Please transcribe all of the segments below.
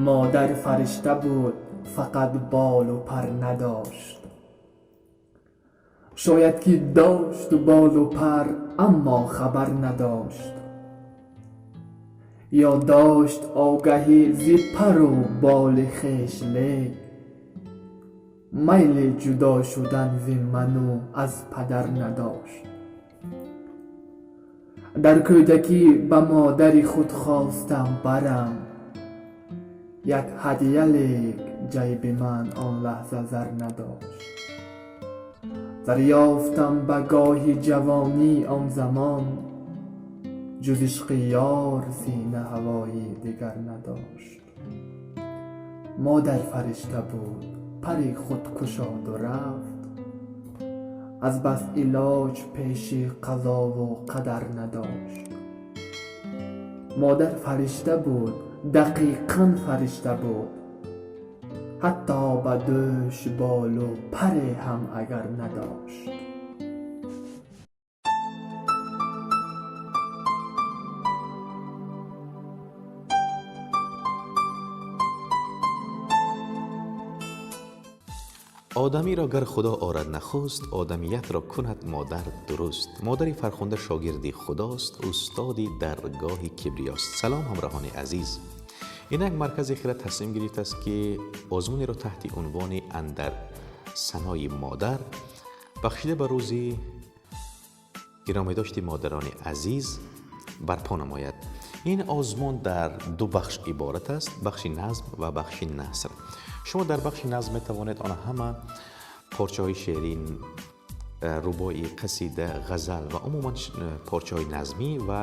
Модар фаришта буд, фақат болу пар надошт. Шояд ки дошт болу пар, аммо хабар надошт. Ё дошт огаҳӣ зи пару боли хеш, лек майли ҷудо шудан зи ману аз падар надошт. Дар кӯдакӣ ба модари худ хостам барам як ҳадя, лек ҷайби ман он лаҳза зар надошт. Зар ёфтам ба гоҳи ҷавонӣ, он замон ҷуз ишқи ёр сина ҳавои дигар надошт. Модар фаришта буд, пари худ кушоду рафт, аз бас илоҷ пеши қазову қадар надошт. Модар фаришта буд, дақиқан фаришта буд, ҳатто ба дӯш болу паре ҳам агар надошт. Одамиро гар Худо орад нахуст, одамиятро кунад модар дуруст. Модари фархунда шогирди худост, устоди даргоҳи кибриёст. Салом, ҳамроҳони азиз. Инак маркази хирад тасмим гирифтааст, ки озмунеро таҳти унвони «Андар санои модар», бахшида ба рӯзи гиромидошти модарони азиз, барпо намояд. Ин озмун дар ду бахш иборат аст: бахши назм ва бахши наср. Шумо дар бахши назм метавонед он ҳама порчаҳои шеърӣ, рубоӣ, қасида, ғазал ва умуман порчаҳои назмӣ, ва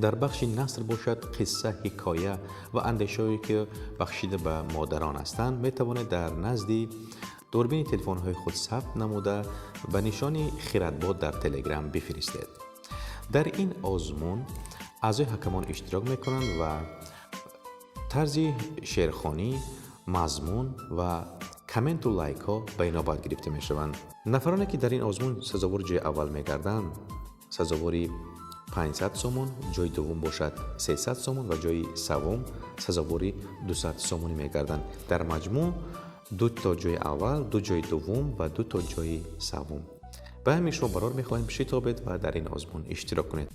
дар бахши наср бошад, қисса, ҳикоя ва андешаҳое, ки бахшида ба модарон ҳастанд, метавонед дар назди дурбини телефонҳои худ сабт намуда, ба нишони Хиратбод дар Телеграм бифиристед. Дар ин озмун аъзои ҳакамон иштирок мекунанд ва тарзи шеърхонӣ, мазмун ва комменту лайкҳо ба инобат гирифта мешаванд. Нафароне, ки дар ин озмун сазовори ҷои аввал мегарданд, сазовори 500 сомон, ҷои дуввум бошад 300 сомон ва ҷои саввум сазовори 200 сомонӣ мегарданд. Дар маҷмӯъ ду то ҷои аввал, ду ҷои дуввум ва ду то ҷои саввум. Ба ҳамин шумо барор мехоҳем, шитобед ва дар ин озмун иштирок кунед.